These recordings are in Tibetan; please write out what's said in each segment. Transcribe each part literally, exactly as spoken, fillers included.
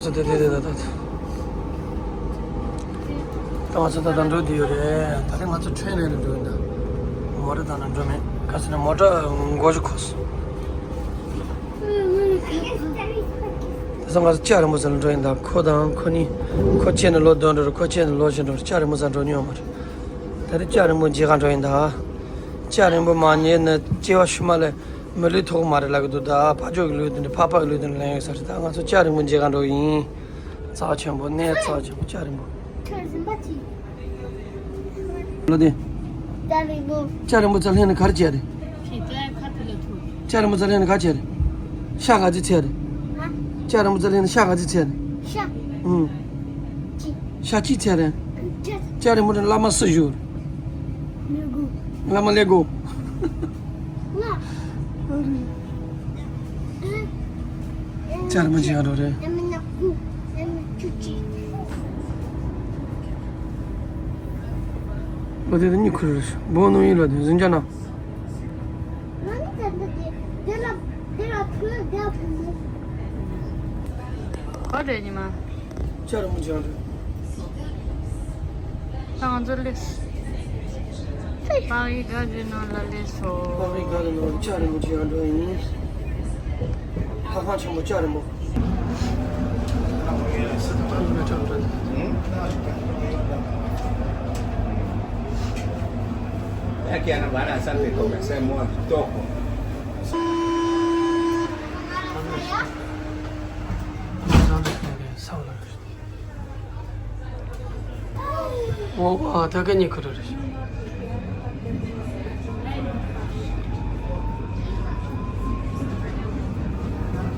ཚོ་དེ་དེ་དེ་ད་ད། ད་ང་ཚོ་ད་ད་འགྲོ་དེ་ཡོད་རེད། ད་རེས་ང་ཚོ་ཁྲེན་རེད་ལ་འགྲོ་ཡིན་ད། མོ་ཊ་ད་ན་འགྲོ་མེད། ག་ཚོད་ནས་མོ་ཊ་མགོ་གཞུ་ཁོ་སོང་། དེ་ཚོ་ང་ཚོ་ལྕགས་རི་མོ་ཚོ་ལ་འགྲོ་ཡིན་ད། ཁོ་དང་ཁོ་གཉིས། ཁོ་ཁྱེད་ནས་ལོ་བདུན་འགྲོ་རེད། ཁོ་ཁྱེད་ནས་ལོ་བཞི་འགྲོ་རེད། ལྕགས་རི་མོ་ཚོ་འགྲོ་མྱོང་མ་རེད། ད་རེས་ལྕགས་རི་མོ་མཇལ་ག་འགྲོ་ཡིན་ད། ལྕགས་རི་མོ་མ་མཇལ་ན་སྐྱེ་བ་ཕྱི་མ་ལ། མི་ལུས་ཐོག་མ་རེད་ལབ་གི་འདུག་ད་ཕ་ཇོ་གི་ལུས་དེ་འདྲ་ཕ་ཕ་གི་ལུས་དེ་འདྲ་ལེན་ཡོད་ས་རེད། ད་ང་ཚོ་ལྕགས་རི་མོ་མཇལ་ག་འགྲོ་ཡིན། རྩ་ཆེན་པོ་གནས་རྩ་ཆེན་པོ་ལྕགས་རི་མོ། ཁྱོད་རིན་པ་ཅི། ལོ་དེ། ལྕགས་རི་མོ། ལྕགས་རི་མོ་ཚ་ལྷན་ནི་ག་རེ་བྱས་རེད། ཁྱེད་ཀྱི་ཁ་ཐུག་ལ་ཐུག་ལྕགས་རི་མོ་ཚ་ལྷན་ནི་ག་བྱས་རེད། ཤ་ག་ཚོད་ཚད་རེད། ཧ། ལྕགས་རི་མོ་ཚ་ལྷན་ནི་ཤ་ག་ཚོད་ཚད་རེད། ཤ། ཨུང་། ཅི། ཤ་གཅིག་ཚད་རེད། ཅི། ལྕགས་རི་མོ་དེ་བླ་མ་སུ་བཞུགས། ལེ་གོ། བླ་མ་ལེ་གོ། ང་། ལྕགས་རི་མོ་ཅི་ཡང་འགྲོ་རེད། ལོ་དེ་དུ་གཉིད་ཁུག་རེད། སྦོ་ནོ་ཡིན་ལོ་དེ་ཟིན་ཅག་ན། ག་རེ་ཉི་མ། ལྕགས་རི་མོ་ཅི་ཡང་འགྲོ། ད་ང་ཚོ་སླེབས། པགས་ཡིག་སྒར་གྱི་ནང་ལ་སླེབས་སོང་། པགས་ཡིག་སྒར་གྱི་ནང་ལྕགས་རི་མོ་ཅི་ཡང་འགྲོ་ཡིན། ལྷ་ཁང་ཆེན་པོ་ལྕགས་རི་མོ། ཨོ་ཨ་ད་ག་ཉིད་ཁུ་རུ་རེད།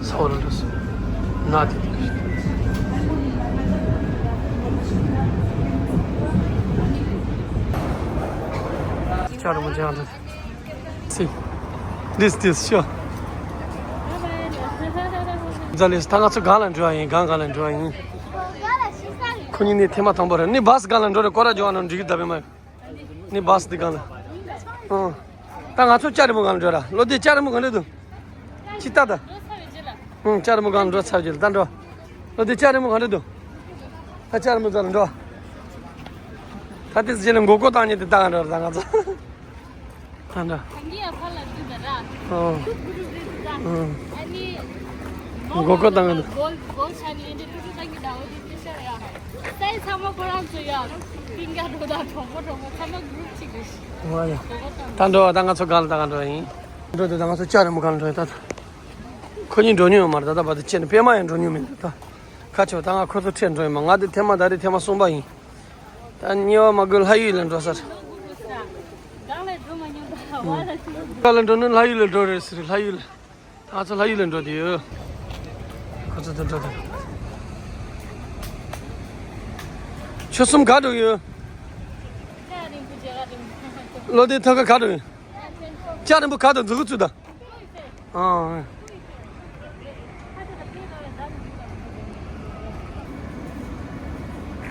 ས་འོག་ལ་འགྲོ་སོང་། ན་དེ་དེ་རེད། ལྕགས་རི་མོ་ལྕགས་རི། See. This, this, sure. ཛ་ལེས་ད་ང་ཚོ་གང་ལ་འགྲོ་བ་ཡིན། གང་གང་ལ་འགྲོ་བ་ཡིན། ཁོ་གཉིས་ནི་ཐེངས་མ་དང་པོ་རེད། ནི་བཱས་གང་ལ་འགྲོ་རེད། ཀོ་ར་ཇོ་ཨ་ནང་འགྲིག་གི་ད་བས་མ། ནི་བཱས་འདི་གང་ལ། ཨང་། ད་ང་ཚོ་ལྕགས་རི་མོ་གང་ལ་འགྲོ་ར། ལོ་དེ་ལྕགས་རི་མོ་གང་འགྲོ་འདུག་ཅི་ལྟ་ད། ཨང་། ལྕགས་རི་མོ་གང་ལ་འགྲོ་ཚར་རྒྱུ་ལ་ད་འགྲོ། ལོ་དེ་ལྕགས་རི་མོ་གང་འགྲོ་འདུག་ད་ལྕགས་རི་མོ་གང་ལ་འགྲོ། ད་དེ་རྗེས་ལ་མགོ་སྐོར་བཏང་ཉིན་དེ་ལྟ་ག་འགྲོ་ར་ད་ང་ཚོ། ད་འདྲ། གང་གི་ཡ་ཕར་ལ་འདུག་ད་ར། ཨོ། ཐུག་གུ་རུ་རེད་འདུག་ད། ཨོ། ཨ་ནི། མགོ་སྐོར་བཏང་གི་འདུག་གོལ་གོལ་ཆ་ནི་འདི་ཐུག་ཐུག་བཏང་གི་ད་འོ་དེ་དེ་ཤ་ཡ། སའི་ཚང་མ་ཁོ་རང་ཚོ་ཡ། ཕིང་ག་འགྲོ་ད་གྲོགས་པོ་གྲོགས་པོ་ཚང་མ་གུ་རུབ་གཅིག་རེད། ཨོ་ཡ། མགོ་སྐོར་བཏང་། ད་འགྲོ་ད་ང་ཚོ་ག་ལ་ད་ག་འགྲོ་ཡིན། འགྲོ་དུས་ད་ང་ཚོ་ལྕགས་རི་མོ་ག་ལ་འགྲོ་ཡིན་ད་ད། ཁོ་གཉིས་འགྲོ་མྱོང་ཡོད་མ་རེད་ད་ད་བར་དུ་ཅི་ནས་པད་མ་ཡང་འགྲོ་མྱོང་མེད་འདུག་ད། ཁ་ཆེ་བ་ད་ང་ཁོ་ཚོ་ཁྲིད་འགྲོ་ཡིན་མ་ང་དེ་ཐེངས་མ་ད་རེས་ཐེངས་མ་གསུམ་པ་ཡིན། ད་གཉིས་པ་མ་དགོས་ལྷ་ཡུལ་ལ་འགྲོ་ས་རེད། གང་ལ་འགྲོ་མ་མྱོང་པ་བ་ལ་ཅི། གང་ལ་འགྲོ་ན་ལྷ་ཡུལ་ལ་འགྲོ་རེད་ཟེར་ལྷ་ཡུལ། ང་ཚོ་ལྷ་ཡུལ་ལ་འགྲོ་དུས་ཡོད། ཁོ་ཚོ་དེ་འགྲོ་དུས། ཆུ་གསུམ་ག་འགྲོ་ཡོད། ལོ་དེ་ཐང་ག་ག་འགྲོ་ཡོད། ལྕགས་རིང་པོ་ག་དང་འཛུགས་ཚུལ་དང་། ཨང་།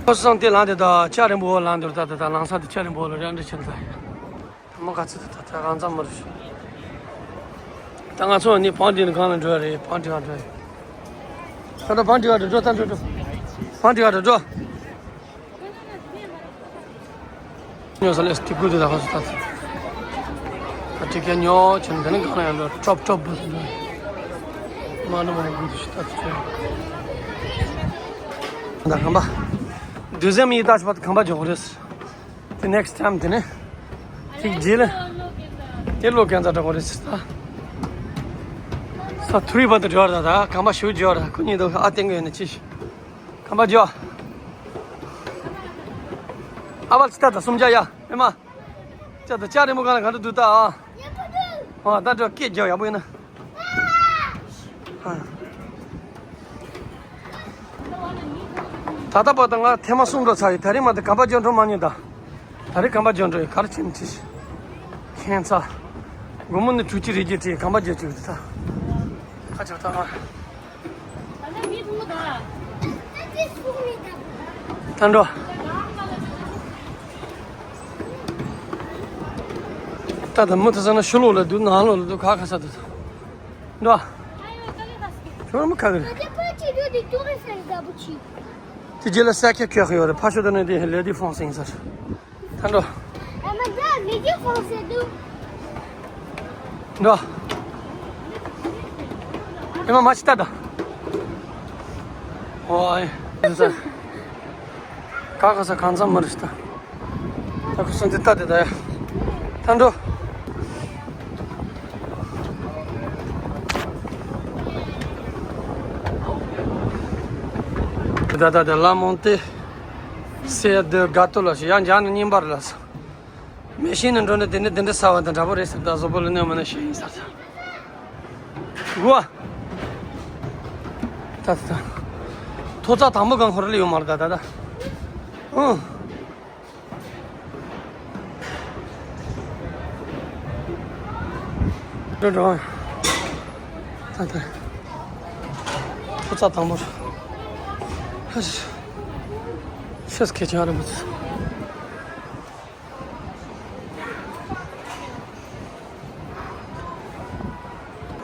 ཁོ་སང་དེ་ལངས་དེ་ད་ལྕགས་རིང་པོ་ལངས་དུས་ད་ད་ད་ལངས་ས་དེ་ལྕགས་རིང་པོ་ལ་རང་འདྲ་ཆེན་ཚ་ཡོད། ད་མོ་ག་ཚོད་དེ་ད་ད་རང་ཚང་མ་རེད། ད་ང་ཚོ་ནི་བང་སྒྲིག་ནི་གང་ལ་འགྲོ་ཡ་རེད། བང་སྒྲིག་ག་འགྲོ་ཡ། ད་ད་བང་སྒྲིག་ག་འགྲོ་འགྲོ་ད་འགྲོ་འགྲོ། བང་སྒྲིག་ག་འགྲོ་འགྲོ། ཉོ་ས་ལས་ཏི་ཀུ་དེ་ད་ཁ་སུ་ད། ད་ཏི་ཀ་ཉོ་ཆེན་དེ་ནི་གང་ལ་ཡང་འགྲོ་ཀྲོབ་ཀྲོབ་བུ་དེ་འགྲོ། མ་ནུ་མ་ནུ་གུ་དུ་ཤི་ད་ཏི་ཀ། ད་ཁམས་པ། དུས་སེམས་ཡི་ད་ཤི་བ་ད་ཁམས་པ་འཇོག་རེས། དེ་next time དེ་ནི། དེ་རྗེས་ལ། དེ་ལོ་གན་ཛ་ད་གོ་རེས་ད། ས་ཐུ་རི་བ་ད་འགྲོ་ར་ད་ཁམས་པ་ཤུ་འཇོག་ར་ཁོ་གཉིས་དོ་ཨ་ཏེང་གི་ཡོད་ནི་ཅི་ཤི། ཁམས་པ་འཇོག་ཨ་བལ་ཅི་ད་ད་སུམ་ཅ་ཡ་ཨེ་མ། ཅ་ད་ལྕགས་རིང་མོ་གང་ལ་གང་དུ་འདུག་ད་ཨ། ཨ་ད་འགྲོ་སྐད་རྒྱག་ཡག་པོ་ཡིན་ན། ཨ། ད་ལྟ་བར་དུ་ང་ཐེངས་མ་གསུམ་འགྲོ་ཚར་ཡོད། ད་རེས་མ་གཏོགས་གམ་པ་རྒྱག་འགྲོ་མ་མྱོང་ད། ད་རེས་གམ་པ་རྒྱག་འགྲོ་ཡོད། ག་རེ་བྱེད་ནི་ཁྱི་ཤི། ཁྱད་མཚར། སྒོར་མོ་ནི་དྲུག་ཅུ་རེ་བརྒྱད་བྲིས་གམ་པ་རྒྱག་བཅུག་ད། ཁ་ཆེ་ད་ང་། ད་འགྲོ། ད་ད་མི་ད་ས་ན་ཕྱི་ལོགས་ལ་འདུག་ནང་ལོགས་ལ་འདུག་ཁ་ཁ་ས་འདུག་འགྲོ། ཁྱོད་རང་མི་ཁ་གི་རེད། Tout récent, Gabucci. དེ་རྗེས་ལ་ས་ཁྱ་ཁྱོད་ཡོད་རེད། ཕ་ཤོ་དེ་ནས་དེ་ལེ་དི་ཧྥང་སེ་ཡིན་ས་རེད། ད་འགྲོ། Ah, mais là, mais il faut c'est doux. འགྲོ། ཨེ་མ་མ་ཅི་ལྟ་ད། ཨོའི། ཁ་ཁ་ས་གང་འཚམ་མ་རེད་ད། ད་ཁོ་སོང་དེ་ལྟ་དེ་ད་ཡ། ད་འགྲོ། ད་ད་ད་ལ་མོན་ཏེ། སེ་དེ་ག་ཏོ་ལ་ཞིག་ཡང་འཇག་ནས་ཉིན་པར་ལ་ས། མེ་ཤིང་ནས་འགྲོ་ནས་དེ་ནས་དེ་འདྲ་ས་བ་དང་འདྲ་པོ་རེད་ཟེར། ད་བཟོ་པོ་ལ་གནོད་མ་ན་ཤེས་ཡིན་ས་ས། གོ། ད་ད་ད། ཐོ་རྩ་དང་པོ་གང་ཧོར་ལ་ཡོད་མ་རེད་ད་ད་ད། ཨང་། འགྲོ་འགྲོ། ད་ད། ཐོ་རྩ་དང་པོ། ཧ་ཤི། ཤེས་ཁེ་ཆང་རེད་མ་ཚོ།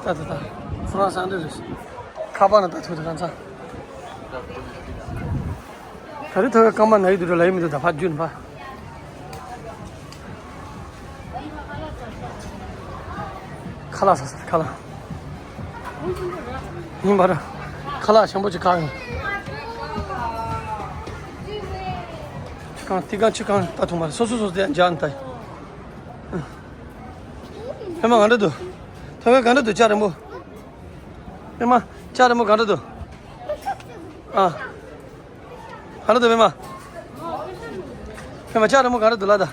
ད་ད་ད། ཧྥ་རན་སི་ཨ་འདྲ་རེད། ཁ་པར་ན་ད་ཐུག་ད་གང་ཚ། ད་རེས་ཐོག་སྐར་མ་ན་ཡི་དུ་ལ་ཡི་མི་འདུག་ད་ཕ་རྒྱུན་ཕ། ཁ་ལག་ཟ་ཟ་ཁ་ལག་ཡིན་པ་ར། ཁ་ལག་ཆེན་པོ་ཅིག་གང་ཡིན། ཅི་གང་དེ་གང་ཅི་གང་ད་ཐུག་མ་རེད། སོ་སོ་སོ་སོ་དེ་འཇག་ནི་ད་ཡིན། ཧེ་མ་ག་འདྲ་འདུག་ཐོག་ག་འདྲ་འདུག་ལྕགས་རིང་པོ། ཧེ་མ་ལྕགས་རིང་པོ་ག་འདྲ་འདུག་ཨ། ག་འདྲ་འདུག་ཧེ་མ། ཧེ་མ་ལྕགས་རིང་པོ་ག་འདྲ་འདུག་ལ་ད།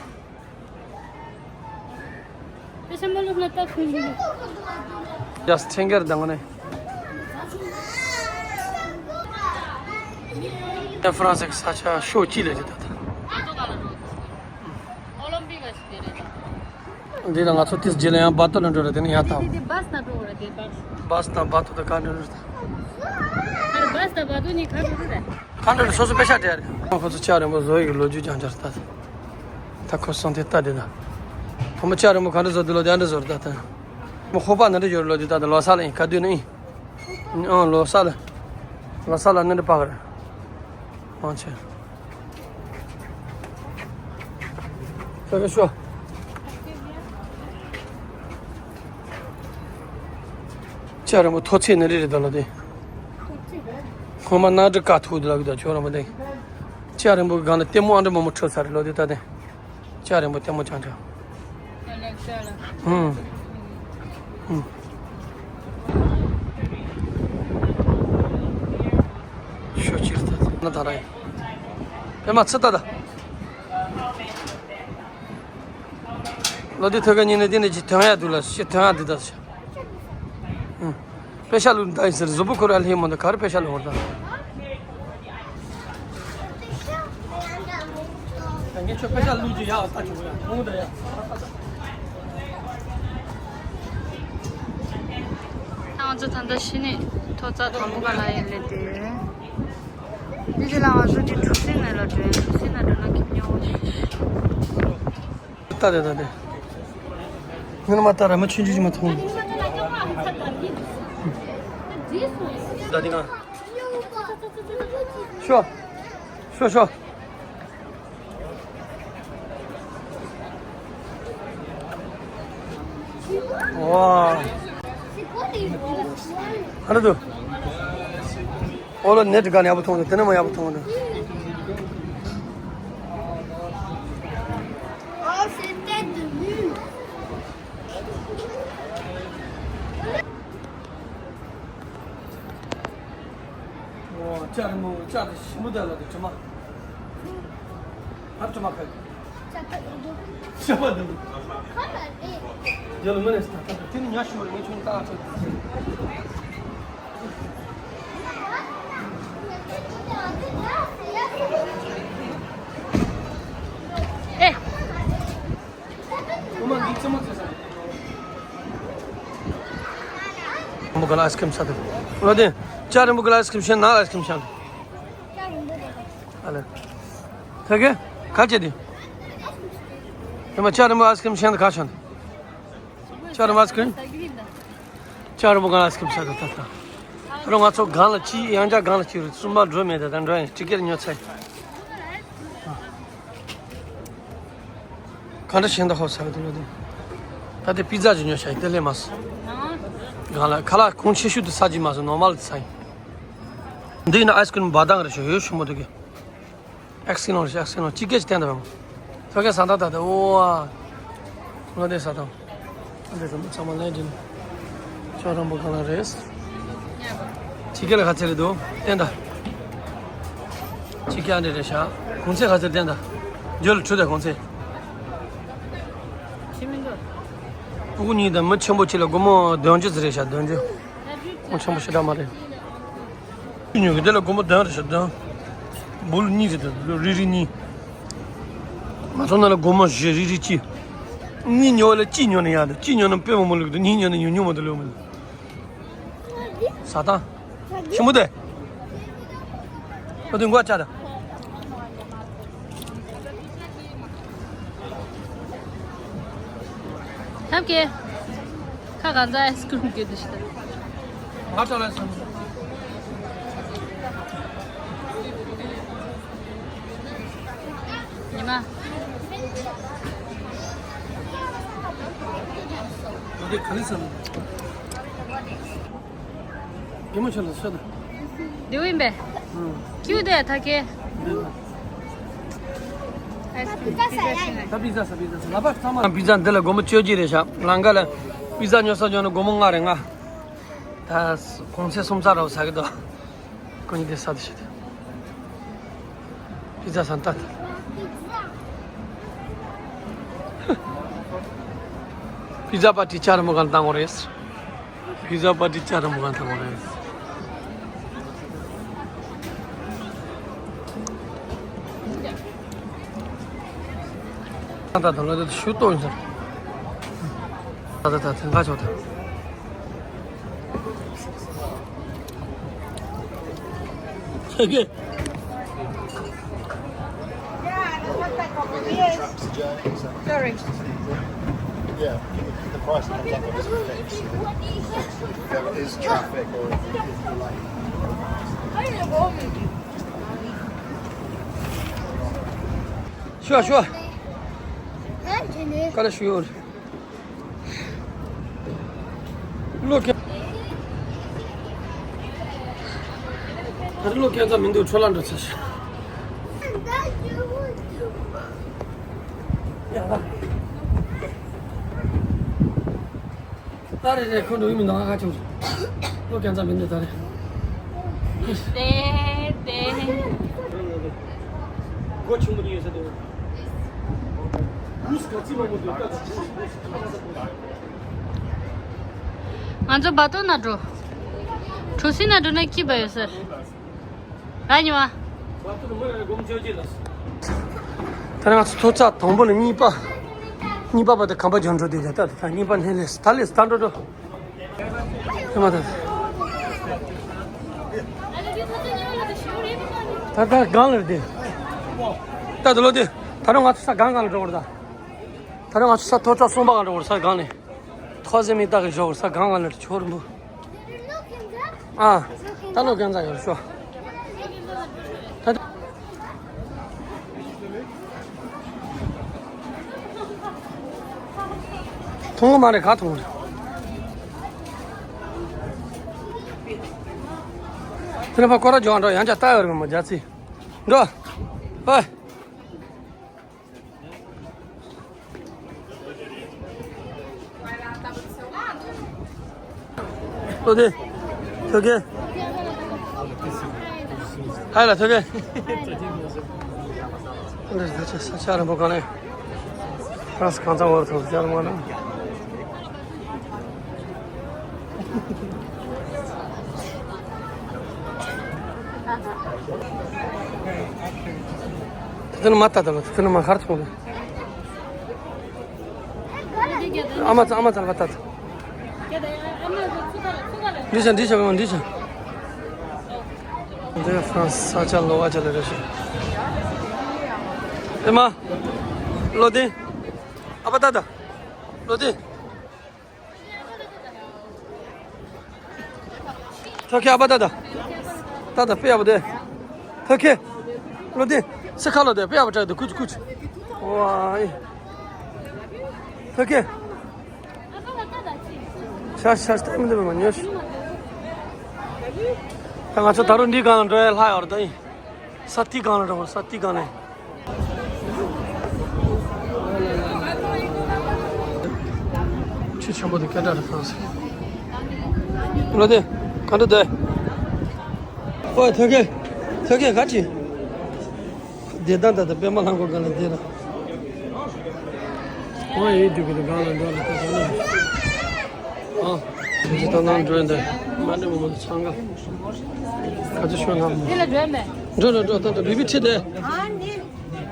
ཡ་སི་ཁྲེང་གེར་དང་ནས། ཡ་ཧྥ་རན་སི་གི་ས་ཆ་ཤོག་གཅིག་ལས་ཀྱི་ད་ད། འདི་ལ་ང་ཚོ་ཏིས་རྗེས་ལ་ཡང་བ་ཏོ་ལ་འགྲོ་ར། དེ་ནས་ཡར་ད། དེ་དེ་བ་སི་ན་འགྲོ་ར་དེ་བ་སི། བ་སི་དང་བ་ཏོ་དང་ག་འགྲོ་ར་ད། ཨ་རེ་བ་སི་དང་བ་ཏོ་གཉིས་ག་འགྲོ་ར་ད། ག་འགྲོ་ར་སོ་སོ་པེ་ཤ་སྤྲད་རེད། ཁོ་ཚོ་ལྕགས་རིང་པོ་བཟོ་ཡི་གི་ལོ་རྒྱུས་ཀྱང་འཆར་ད། ད་ཁོ་སོང་དེ་ལྟ་དེ་ད། ཁོ་མོ་ལྕགས་རིང་པོ་ག་འདྲ་བཟོ་དུ་ལོ་དེ་འདྲ་བཟོ་ར་ད་ད། མོ་ཧོ་པ་ན་འདྲ་ཡོད་ར་ལོ་དེ་ད་ད་ལོ་ས་ལ་ཡིན་ག་དུས་ནི་ཡིན། ཨང་ལོ་ས་ལ། ལོ་ས་ལ་ནི་འདྲ་པག་རེད། མང་ཆེ། ཁྱོད་ཀྱི་ཤོ། ལྕགས་རིང་པོ་མཐོ་ཚད་ནི་རེ་རེ་ད་ལོ་དེ། ཧོ་མ་ན་འདྲ་དཀའ་ཐུག་དེ་ལ་གི་ད་ཁྱོད་རང་མ་དེ། ལྕགས་རིང་པོ་གི་སྒང་ལ་ལྟད་མོ་ཨ་འདྲ་མོ་མོ་འཕྲོད་ས་རེད་ལོ་དེ་ད་དེ། ལྕགས་རིང་པོ་ལྟད་མོ་ཆང་ཆང་། ཧུམ། ཧུམ། ཤོ་ཅིར་ད་ན་ད་ར་ཡ། པེ་མ་ཚི་ད་ད། ལོ་དེ་ཐོས་ག་ཉིན་ནས་དེ་ནས་ཅི་ཐོན་ཡ་འདུག་ལ་ཤི་ཐོན་ཡ་འདུག་ད་ཤི། ཧུམ། པེ་ཤ་ལུ་ད་ཡིན་ཟེར་གཟུགས་པོ་ཁོ་ར་ལྷེ་མོ་འདི་ག་རེ་པེ་ཤ་ལུ་བར་ད། ངས་ཁྱོད་པེ་ཤ་ལུ་ཅི་ཡ་ཨ་ལྟ་ཆུ་ཡ་ཁོང་ད་ཡ། ང་ཚོ་ད་ལྟ་ཤི་ནས་ཐོ་རྩ་དང་པོ་ག་ལ་ཡིན་ལེ་དེ། འདི་ལ་ང་ཚོ་འདི་གྲུ་གཟིངས་ནས་ལ་འགྲོ་ཡ། གྲུ་གཟིངས་ན་འགྲོ་ན་ཁྱིམ་ཉོ་བ་ཞིག་ད་རེད་ད་རེད། ངས་མ་ལྟ་ར་མ་ཆུང་ཆུང་ཅིག་མ་མཐོང་། ད་འདི་གང་། ཤོ། ཤོ་ཤོ། ཝ། ཧ་ལ་དུ། ཨོ་ལོ་ནེ་ཏི་ག་ནས་ཡག་པོ་མཐོང་འདུག་དེ་ནས་མ་ཡག་པོ་མཐོང་འདུག Oh, c'est une tête de mule. ཨོ། ལྕགས་རི་མོ་ལྕགས་དེ་ཞིམ་པོ་དེ་ལ་དེ་དྲི་མ། ཨ་དྲི་མ་ཁ། ཤ་པ་འདུག་ཁ་ལ་དེ། རྒྱ་ལ་མི་རེད་ཟེར་ད་ད་དེ་ནི་ཉ་ཤོར་ངས་ཆུང་བཏང་ཚོད། ཨེ། ཨོ་མ་འདི་ཅི་མ་ཚོད་ཟ། རིན་པོ་ག་ལ་ཨའི་སི་ཀྲིམ་ཟ་དེ། ལོ་དེ། ལྕགས་རིན་པོ་ག་ལ་ཨའི་སི་ཀྲིམ་ཤེས་ན་ཨའི་སི་ཀྲིམ་ཤེས། ཨ་ལེ། ཐ་གེ། ག་ཅེ་དེ། ཡ་མ་ལྕགས་རིན་པོ་ཨའི་སི་ཀྲིམ་ཤེས་ན་ག་ཤེས། ལྕགས་རིན་པོ་ཨའི་སི་ཀྲིམ། ལྕགས་རིན་པོ་ག་ལ་ཨའི་སི་ཀྲིམ་ཤེས་ད་ད། ད་རུང་ང་ཚོ་སྒང་ལ་ཅི་ཡང་བསྐྱར་སྒང་ལ་ཅི་རེད། གསུམ་པ་འགྲོ་མེད་དེ་ད་འགྲོ་ཡིན། ཊི་ཀེ་ཊི་ཉོ་ཚར་ཡིན། ག་འདྲ་བཞིན་དུ་ཧོབ་ཟ་གི་འདུག་ལོ་དེ། ད་དེ་པི་ཛ་ཅིག་ཉོས་ཤག་ཡིན། དེ་ལས་མ་སོང་། གང་ལ་ཁ་ལག་གོང་ཆེ་ཤོས་དེ་ཟ་གི་མ་སོང་། ནོར་མལ་དེ་ཟ་ཡིན། འདི་ཡིན་ན་ཨའི་སི་ཀི་རིམ་འབའ་ཐང་རེད་ཤག་ཡོད་ཤུ་མོ་དེ་གི། ཨེག་སི་ལོང་རེད་ཤག་ཨེག་སི་ལོང་། ཅི་སྐད་ཅིག་བསྟན་ད་བ་མོ། ཚོ་སྐད་ཟ་ད་ད་ད་འོ་ཨ། ལོ་དེ་ཟ་ད། འདི་ཚོ་ཚང་མ་ལེན་གྱིན། ཅོག་རམ་པོ་གང་ལ་རེད། ཕྱི་རྒྱལ་ལ་ག་ཚད་རེད་འདུག་བསྟན་ད། ཕྱི་རྒྱལ་འདི་རེད་ཤག་གོང་ཚད་ག་ཚད་བསྟན་ད། འཇོལ་ཁྲུ་དེ་གོང་ཚད། ཕྱི་མི་འདུག་སྤུ་གུ་གཉིས་དང་མི་ཆེན་པོ་གཅིག་ལ་སྒོར་མོ་བདུན་ཅུ་ཙམ་རེད་ཤག་བདུན་ཅུ། མི་ཆེན་པོ་ཞེ་དྲག་མ་རེད། ཉོ་གི་དེ་ལ་སྒོར་མོ་བདུན་རེད་ཤག་བདུན། སྦུག་གཉིས་རེད་དེ་རེ་རེ་གཉིས། ང་ཚོ་ནང་ལ་སྒོར་མོ་བཞི་རེ་རེ་གཅིག་གཉིས་ཉོ་བ་ལ་གཅིག་ཉོ་ན་ཡག་འདུག་གཅིག་ཉོ་ན་དཔེ་མང་པོ་ལོས་འདུག་གཉིས་ཉོ་ན་ཉུང་ཉུང་མ་གཏོགས་ལོས་མི་འདུག་ཟ་སྟངས། ཞིམ་པོ་དེ། ཨོ་དེ་མགོ་ཆག་ད། ཐབས་ཀྱིས། ཁ་གང་ཚ་ཨའི་སི་ཀི་རིམ་གྱོད་དུ་ཞིག་ང་ལ་སོང་། ཉི་མ། འདི་ག་ལེ་སམ། རྒན་མོ་ཆོ་ལ་ཤོད་དང་། འདི་བུ་ཡིན་པས། ཨང་། ཀྱུ་དེ་ཐ་ཁེ། འདི་ལ། ཨའི་སི་ཀི་རིམ་པི་ཛ་ཤིང་ཨ། ད་པི་ཛ་ཟ། པི་ཛ་ཟ། ལག་པ་ཚང་མ། པི་ཛ་འདི་ལ་སྒོར་མོ་བཅོ་བརྒྱད་རེད་ཤག་ལམ་ཁ་ལ། པི་ཛ་ཉོ་ས་ཉོ་ན་སྒོར་མོ་ལྔ་རེད་ལྔ། ད་གོང་ཚད་སུམ་ཚ་རོ་ཟ་གི་འདུག་ཀུན་དེ་ས་དེ་ཤི་དེ། པི་ཛ་ས་ཏ། པི་ཛ་པ་ཏི་ཅར་མོ་གང་བཏང་བ་རེད། པི་ཛ་པ་ཏི་ཅར་མོ་གང་བཏང་བ་རེད། ད་ད་ལོ་དེ་ཤུ་ཏོ་ཡིན་ཟེར། ད་ད་ད་དེ་འགའ་ཆོག་ད། ཆ་གེ། Sorry. Yeah, the price comes up on the screen. There is traffic or if you like. Sure, sure. Kala sure. ལོ་ཀན། ད་ལོ་ཀན་ཚ་མི་འདུག་ཁྲོ་ལ་འགྲོ་ཚར་ཤག་ཡ་ད། ད་རེ་རེ་ཁོ་འགྲོ་ཡི་མི་འདུག་ཨ་ཁ་ཆུང་། ལོ་ཀན་ཚ་མི་འདུག་ད་རེ། དེ་དེ། སྒོ་ཆུང་མོ་གཉིས་ཡོད་ས་འདུག་ལུས་ག་ཚི་མང་པོ་འདུག་ང་ཚོ་བ་ཏོ་ན་འགྲོ། གྲུ་སི་ན་འགྲོ་ན་སྐྱིད་པ་ཡོད་ཟེར། ར་ཉི་མ། བ་ཏོ་ན་མི་རེ་རེ་སྒོར་མོ་བཅོ་བརྒྱད་ལ། ད་ནི་ང་ཚོ་ཐོ་ཚ་དང་པོ་ནས་གཉིས་པ། གཉིས་པ་བར་དུ་ཁམས་པ་རྒྱང་འགྲོ་དེ་ད་ད་ད་གཉིས་པ་ནས་ལས་ད་ལས་ད་འགྲོ་འགྲོ། ཨེ་མ་ད། ད་ད་གང་ལ་རེད་དེ། ད་དུ་ལོ་དེ། ད་རུང་ང་ཚོ་ས་གང་གང་ལ་འགྲོ་བར་ད། ད་རུང་ང་ཚོ་ས་ཐོ་ཚ་གསུམ་པ་གང་འགྲོ་བར་ས་གང་ནས། ཐོ་ཟེ་མི་ད་གི་འགྲོ་བར་ས་གང་གང་ལ་འགྲོ་བར་འདུག་ཨ། ད་ལོ་གང་ཚ་ཡོད་ཤོ། ད། ཐུང་ངུ་མ་རེད་ག་ཐུང་རེད། དེ་ནས་ཕ་སྐོར་ར་འཇོག་འགྲོ་ཡང་བསྐྱར་ལྟ་ཡོད་རེད་མ་རྒྱ་ཚི། འགྲོ། ཧོꯏ། ལོ་དེ། ཐོ་གེ། ཧའི་ལ་ཐོ་གེ། འདི་ས་ཆ་ས་ཆ་རིང་པོ་གང་ནས། ཧྲ་སི་གང་ཚང་བར་ཐོག་ཅར་མ་ན། དེ་ནི་མ་ལྟ་ད་ལ་དེ་ནི་མ་ཁར་ཐོང་རེད། ཨ་མ་ཚ་ཨ་མ་ཚ་ལ་བ་ལྟ་ད། འདི་བྱ་འདི་བྱ་འདི་བྱ། འདི་ཧྥ་རན་སི་ས་ཆ་ལོ་བ་ཆ་ལ་རེ་ཞིག་ཨེ་མ། ལོ་དེ། ཨ་པ་ད་ད། ལོ་དེ། ཐོ་ཁེ་ཨ་བ་ད་ད། ད་ད་པེ་ཨ་བ་དེ། ཐོ་ཁེ། ལོ་དེ། སི་ཁ་ལོ་དེ་པེ་ཨ་བ་ཏྲ་དེ་ཀུ་ཅི་ཀུ་ཅི། ཝའི། ཐོ་ཁེ། ཤ་ཤ་ཤ་མི་འདུག་མ་ཉོས། ད་ང་ཚོ་ད་རུང་འདི་གང་ལ་འགྲོ་ཡ་ལྷ་ཡོད་རེད་ད་ཡིན། ས་ཏི་གང་ལ་འགྲོ་བ་ས་ཏི་གང་ལ། ཆུ་ཆེན་པོ་དེ་སྐད་གྲགས་རེད་ཐང་ཟེར། ལོ་དེ་ག་འདྲ་དེ། ཨོ་ཐོད་རྒལ། ཐོད་རྒལ་ག་ཅི། བདེ་ཐང་ད་ད་པད་མ་ལྷམ་གོག་ག་ལ་བདེ་ལ། ཨོ་ཡེ་དུ་གི་དུ་གང་ལ་འགྲོ་ལ་ད་ད་ལ། ཨ། དེ་ཚོ་ད་ནང་འགྲོ་ཡིན་ད། མ་འགྲོ་མ་འགྲོ་ཚང་ག་ག་ཚོད་ཤོད་ན་མོ། དེ་ལ་འགྲོ་མེད། འགྲོ་འགྲོ་འགྲོ་ད་ད་བི་བི་ཁྲིད་དེ། ཨ་ནི།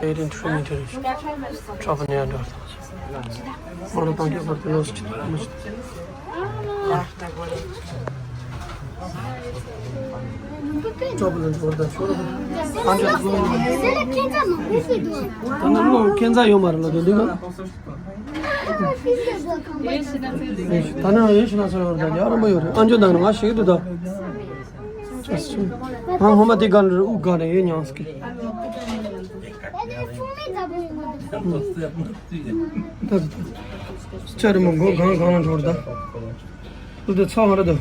Eighteen twenty two. Drop near door. Mono pankya parti lost. Drop near door da choro. Anja go. Tana lo kenza yo mar lo de diga. Tana yesh na sa da ya ro mo yo. Anjo da na shi du da. Ha homa de gan u gan ye nyans ki. ད་ད་ད། ཅར་མོ་གོ་གང་གང་ལ་འགྲོ་ར་ད། ལུ་དེ་ཚ་བ་ར་ད།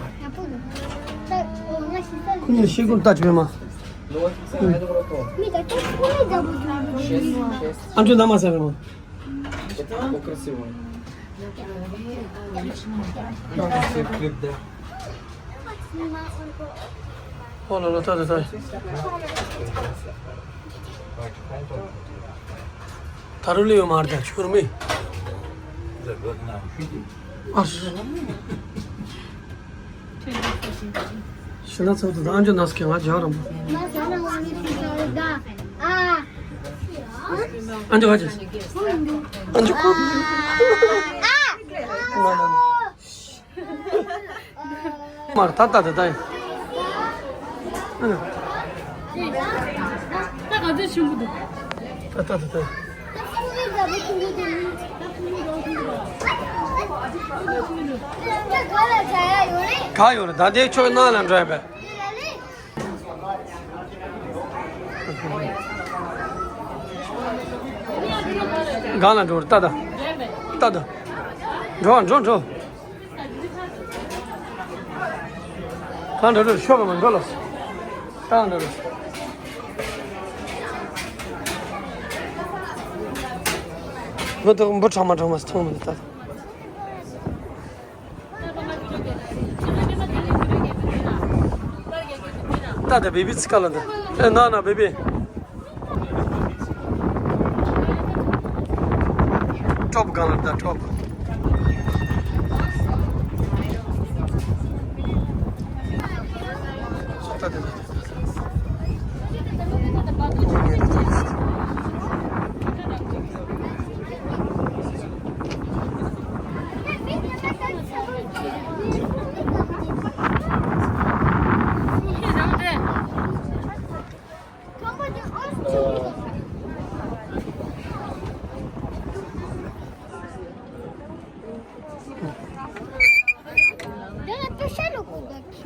ཁོ་གཉིས་ཤེས་ཀུན་ལྟ་ཅི་མེད་མ། ཨ་མཆོད་ན་མ་ཟ་མེད་མ། ཨོ་ལོ་ལོ་ད་ད་ད། ད་རུ་ལི་ཡོ་མར་ད་ཆུར་མི། ཨ་སུ། ཤི་ན་ཚོགས་དུ་ད་ཨ་མཆོད་ན་སྐྱེ་ང་ཇག་རམ་པོ། ཨ་མཆོད་ག་ཅི། ཨ་མཆོད་ཁོ། ན་ན་ན། མར་ད་ད་ད་ད་ཡིན། ད་ག་ཚོད་ཆུང་གི་འདུག་ད་ད་ད་ད། ག་ཡོད་རེད་ད་དེ་ཁྱོད་ནང་ལ་འགྲོ་ཡ་བས། གང་ལ་འགྲོ་རེད་ད་ད། ད་ད། འགྲོ་འགྲོ་འགྲོ། གང་འགྲོ་རེད་ཤོག་ག་མ་འགྲོ་ལ། གང་འགྲོ་རེད། བུ་དག་འབུ་ཕྲ་མ་ཕྲ་མ་ཐོང་མི་འདུག་ད། ད་ད་བེ་བི་ཚི་ཀ་ལ་འདུག་ཨེ་ན་ན་བེ་བི། ཀྲོབ་གང་ལ་ད་ཀྲོབ། ད་ད་ད་ད།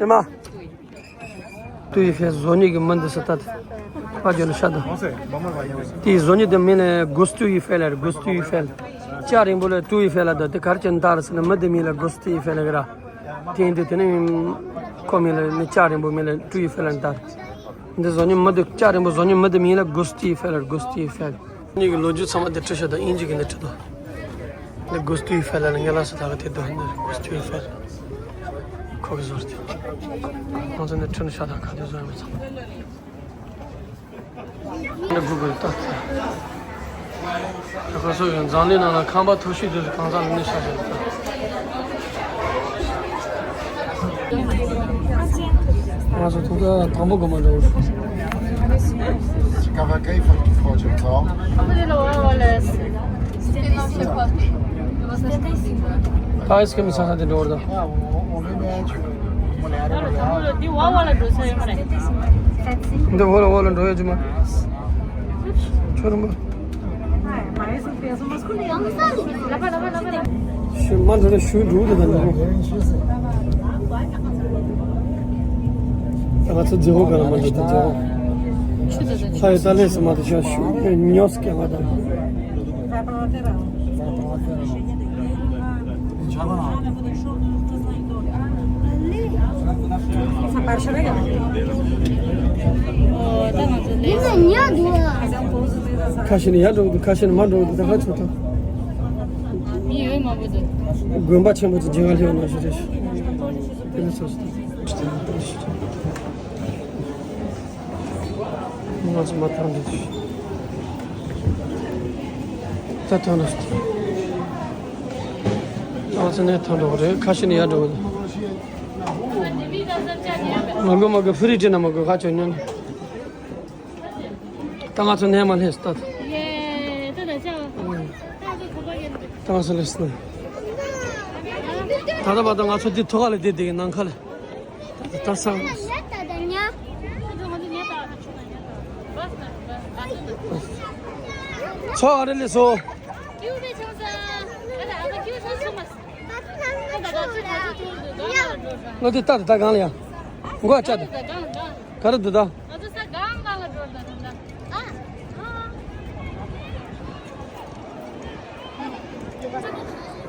ཨེ་མ། ཏུའུ་ཡི་ཧྥེ་ཟོ་ཉི་གི་མི་འདི་སུ་ལྟ་དེ། ཕ་ཇོ་ལ་ཤ་དང་། དེའི་ཟོ་ཉི་དེ་མིང་ལ་གུས་ཏུའུ་ཡི་ཧྥེ་ལ་རེད། གུས་ཏུའུ་ཡི་ཧྥེ་ལ། ལྕགས་རིང་པོ་ལ་ཏུའུ་ཡི་ཧྥེ་ལ་དང་དེ་གར་ཅན་ཏར་ཟེར་ན་མི་དེ་མིང་ལ་གུས་ཏུའུ་ཡི་ཧྥེ་ལ་གི་ར། དེ་འདི་དེ་ནི་ཁོ་མིང་ལ་ནི་ལྕགས་རིང་པོ་མིང་ལ་ཏུའུ་ཡི་ཧྥེ་ལ་ནི་ཏར། འདི་ཟོ་ཉི་མི་དེ་ལྕགས་རིང་པོ་ཟོ་ཉི་མི་དེ་མིང་ལ་གུས་ཏུའུ་ཡི་ཧྥེ་ལ་རེད། གུས་ཏུའུ་ཡི་ཧྥེ་ལ། གཉིས་ཀྱི་ལོ་རྒྱུས་ཚང་མ་འདི་བྲིས་ཤག་ད་དབྱིན་ཇི་གི་འདི་བྲིས་འདུག་འདི་གུས་ཏུའུ་ཡི་ཧྥེ་ལ་ལ་ངེས་ལ་སུ་ད་ག་དེ་འདུག་འདི་གུས་ཏུའུ་ཡི་ཧྥེ་ལ། ཁོ་གི་བཟོ་རེད། ཁོང་ཚོ་འདི་བྲིས་ནས་ཤག་ད་ག་དེ་བཟོ་ཡོད་མེད་ཚང་མ། འདི་གུ་གུ་ལྟ་ཚེ། ཁོ་ཚོ་གི་འཛམ་གླིང་ནང་ལ་ཁང་པ་མཐོ་ཤོས་དེ་གང་ས་ལ་གནས་ཤག་ཤག་ད། ང་ཚོ་ཐུག་ད་དང་པོ་གོ་མ་འགྲོ། Cava Gay for the project, huh? ད་ཨའི་སི་ཀི་རིམ་ཟ་ས་དེ་འགྲོ་བར་ད། འདི་འོ་ལ་འོ་ལ་འགྲོ་ཡོད་ཅི་མ། ཁྱོད་རང་མ། ཤུ་མ་འགྲོ་ན་ཤུ་འགྲོ་དེ་ད་འགྲོ། ང་ཚོ་རྫི་བོ་ག་ལ་མ་འགྲོ་ད་རྫི་བོ། ཁ་ཡི་ཏ་ལེ་སི་མ་དུ་ཤ་ཤུ་ཉོས་ཀྱང་ང་དང་། ཁ་ཤས་ནི་ཡར་འགྲོ་གི་འདུག་ཁ་ཤས་ནི་མར་འགྲོ་གི་འདུག་ད་ག་ཚོད་དང་། མི་ཡོད་མང་པོ་འདུག་དགོན་པ་ཆེན་པོ་ཅིག་འཇིང་བ་ལྷེ་བ་ནང་བཞིན་རེད། དེ་ལ་སོ་སོ་དང་། ང་ཚོ་མ་ཐང་འདི་ད་ཐང་འདྲ་ང་ཚོ་ནས་ཐང་འགྲོ་གི་རེད། ཁ་ཤས་ནི་ཡར་འགྲོ་གི་རེད། མ་དགོས་མ་དགོས་ཕུ་རི་ཅི་ན་མ་དགོས་ཁ་ཆོ་ཉོན། ད་ང་ཚོ་ནས་མ་སླེབས་ད། ད་ང་ཚོ་སླེབས་ན། ད་ལྟ་བར་དུ་ང་ཚོ་འདི་ཐོག་ཁ་ལ་བསྡད་བསྡད་ཀྱི་ནམ་མཁའ་ལ། ད་ད་སང་། ཚོགས་ཨ་རི་ལས་སོ། ལོ་དེ་ལྟ་དེ་ལྟ་གང་ལ་ཡ། མགོ་ལྕགས་དེ། ག་རེ་འདུག་ད།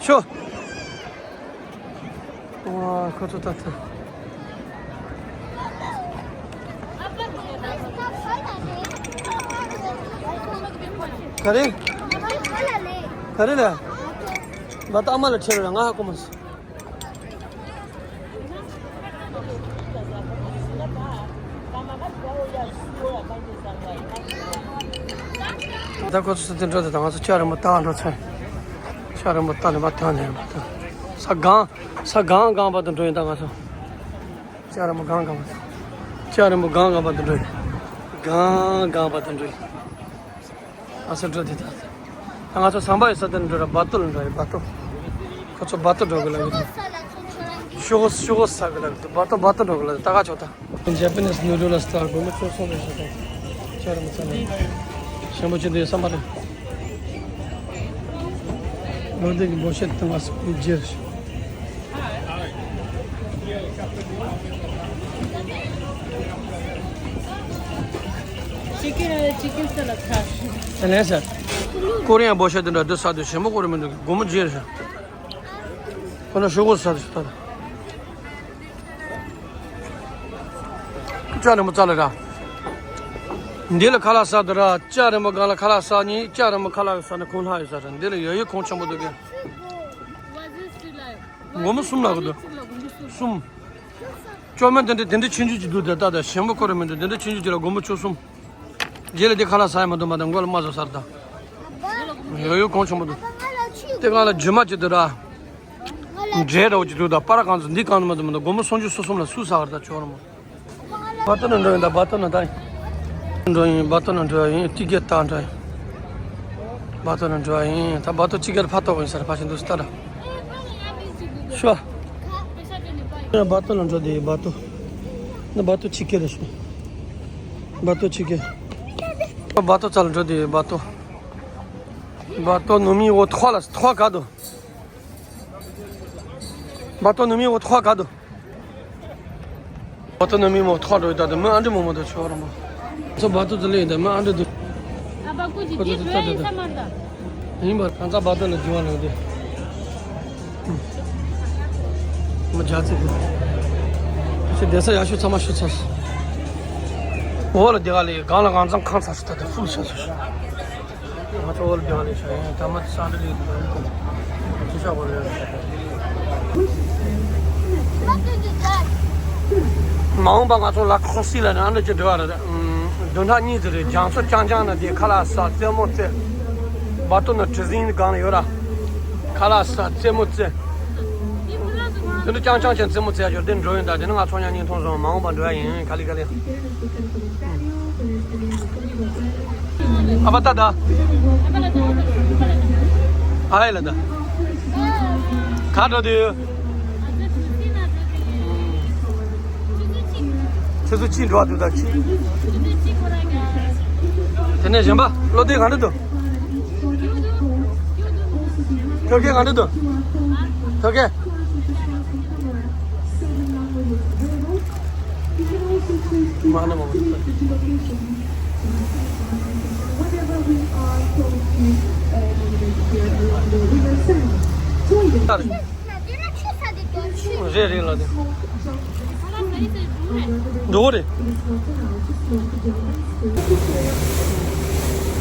ཤོ། ཨ། ཁོ་ཚོ་ད་ལྟ། ག་རེ། ག་རེ་ལ། ང་ད་ཨ་མ་ལ་ཁྲིད་རོགས། ང་ཧ་གོ་མ་སོང་། ད་ཁོ་ཚོ་དེ་འགྲོ་དེ་དང་ང་ཚོ་ལྕགས་རིང་པོ་བཏང་འགྲོ་ཚར། ལྕགས་རིང་པོ་བཏང་ནས་མར་ཐོན་ནས་མར་ཐོན། ས་སྒང་། ས་སྒང་སྒང་བར་དུ་འགྲོ་ཡིན་ད་ང་ཚོ། ལྕགས་རིང་པོ་སྒང་སྒང་བར་དུ། ལྕགས་རིང་པོ་སྒང་སྒང་བར་དུ་འགྲོ་ཡིན། སྒང་སྒང་བར་དུ་འགྲོ་ཡིན། ང་ཚོ་འགྲོ་དེ་ད། ད་ང་ཚོ་ཟམ་པ་ཡོད་ས་དེར་འགྲོ་ར། སྦ་ཏོ་ལ་འགྲོ་ཡིན། སྦ་ཏོ། ཁོ་ཚོ་སྦ་ཏོ་འགྲོ་གི་ལབ་ཀྱི་འདུག་ཤོག་ཤོག་ཟ་གི་ལབ་ཀྱི་འདུག་སྦ་ཏོ་སྦ་ཏོ་འགྲོ་གི་ལབ་ཀྱི་ད་ག་ཆོག་ད། Japanese noodle style སྒོར་མོ་བཅུ་གསུམ་རེད་ཤག་ད། ལྕགས་རིང་པོ་ཚ་ནས། ཞིམ་པོ་ཅིག་འདུག་བསམ་པ་རེད། ལོ་འདི་གི་འབོ་ཤེད་དང་བ་སི་པི་རྗེར། Chicken, chicken salad ཁ། ཨ་ལས་ཟེར། ཀོ་རི་ཡན་འབོ་ཤེད་དེ་འདྲ་འདི་ཟ་དུས་ཞིམ་པོ་ཀོ་རི་མི་འདུག་སྒོར་མོ་བརྗེ་རེད། ཁོ་ན་ཤོག་གུ་ཟ་དུས་ད། ལྕགས་རིང་པོ་རྩ་ལ་ར། འདི་ལ་ཁ་ལག་ཟ་དུས་ར། ལྕགས་རིང་པོ་སྒང་ལ་ཁ་ལག་ཟ་ནི། ལྕགས་རིང་པོ་ཁ་ལག་ཟ་ནི་ཁོང་ལྷག་ཡོད་ས་རེད། འདི་ལ་ཡོད་ཡོད་ཁོང་ཆེན་པོ་འདུག་གས། སྒོར་མོ་གསུམ་ལ་གི་འདུག་གསུམ། ཅོ་མ་དེ་འདྲ་དེ་འདྲ་ཆུང་ཆུང་ཅིག་འདུག་ད་ལྟ་ད་ཞིམ་པོ་ཁོ་ར་མི་འདུག་དེ་འདྲ་ཆུང་ཆུང་ཅིག་ལ་སྒོར་མོ་བཅུ་གསུམ། རྗེས་ལ་དེ་ཁ་ལག་ཟ་ཡ་མ་འདུག་མ་ད་མགོ་ལ་མ་བཟོ་ས་རེད་ད། ཡོད་ཡོད་གོང་ཆུང་མ་འདུག་དེ་སྒང་ལ་རྒྱུ་མ་ཅིག་འདུག་ར། འབྲས་འདྲ་བོ་ཅིག་འདུག་ད་པར་གང་ཚོ་འདི་གང་ཚོ་མ་འདུག་མ་ད་སྒོར་མོ་སུམ་ཅུ་སོ་གསུམ་ལ་སུ་ཟ་ག་རེད་ད་ཅོ་ར་མོ། སྦ་ཏོ་ནང་འགྲོ་ཡིན་ད། སྦ་ཏོ་ནང་ད་ཡིན། འགྲོ་ཡིན། སྦ་ཏོ་ནང་འགྲོ་ཡིན། ཏི་ཀེ་ཏ་འགྲོ་ཡིན། སྦ་ཏོ་ནང་འགྲོ་ཡིན། ད་སྦ་ཏོ་ཅི་གེར་ཕ་ཏོག་ཡིན་ས་ར་ཕ་ཞིག་འདུག་སྟ་ར། ཤོ། སྦ་ཏོ་ནང་འགྲོ་དེ་སྦ་ཏོ། ན་སྦ་ཏོ་ཅི་གེ་རེ་ཤོ། སྦ་ཏོ་ཅི་གེ། སྦ་ཏོ་ཙལ་འགྲོ་དེ་སྦ་ཏོ། སྦ་ཏོ་ནུ་མི་འོ་ཐོ་ལ་ཐོ་ག་དོ། སྦ་ཏོ་ནུ་མི་འོ་ཐོ་ག་དོ། སྦ་ཏོ་ནུ་མི་མོ་ཐོག་འགྲོ་ཡི་ད་དུ་མི་ཨ་འདྲི་མོ་མོ་དུ་ཆོག་ར་མོ། ཚོ་སྦ་ཏོ་དུ་ལེ་ཡི་ད་མི་ཨ་འདྲི་དུ། ཨ་ཕ་ཀུ་ཅི་ཁོ་ཚོ་དེ་ད་ད་ད་ད། ཡིན་པ་གང་ཚ་སྦ་ཏོ་ལ་རྒྱུ་བ་ལ་དེ། མི་རྒྱ་ཚིག་དེ། ཁྱེད་བསྡད་ས་ཡག་ཤོས་ཚང་མ་ཤོད་ཚར་སོང་། འོག་ལ་བསྡད་ག་ལེ་གང་ལ་གང་ཚང་ཁང་ཚར་སོང་ད་དུ་ཧྥུལ་ཆགས་སོང་། ང་ཚོ་འོག་ལ་བསྡད་ག་ལེ་ཤ་ཡིན་ད་མ་ས་འདྲི་ལེ་དུ་ཡིན་གོ། དུ་ཤ་གོ་ལེ། མ་འོངས་པ་ང་ཚོ་ལ་ཁོ་སི་ལ་ནི་ཨ་འདྲ་ཅིག་འབྲེལ་བ་རེད། བདུན་ཕྲག་གཉིས་ཙམ་རེད། རྒྱང་མཚོ་རྐྱང་རྐྱང་ན་དེ་ཁ་ལག་ཟ་རྩེད་མོ་རྩེ། སྦ་ཏོ་ན་གྲུ་གཟིངས་སྒང་ལ་ཡོད་ར། ཁ་ལག་ཟ་རྩེད་མོ་རྩེ། དེ་འདྲ་རྐྱང་རྐྱང་ཅན་རྩེད་མོ་རྩེ་ཡ་ཅོར་དེ་འགྲོ་ཡིན་ད། དེ་ནི་ང་ཚོ་ཉག་གཉིས་མཐོང་སོང་། མ་འོངས་པ་འགྲོ་ཡ་ཡིན་ག་ལེ་ག་ལེ། ཨ་པ་ད་ད། ཨ་ཧེ་ལ་ད། ག་འགྲོ་དུས། ཆུ་ཚོད་གཅིག་འགྲོ་བ་འདུག་ད་གཅིག་དེ་ནས་གཞན་པ་བློ་བདེ་ག་འདྲ་འདུག་ཐོ་གེ་ག་འདྲ་འདུག་ཐོ་གེ། མ་ནི་མ་མ། Whatever we are told to, uh, we will send. རེད་རེད་ལ་དེ། འགྲོ་གི་རེད།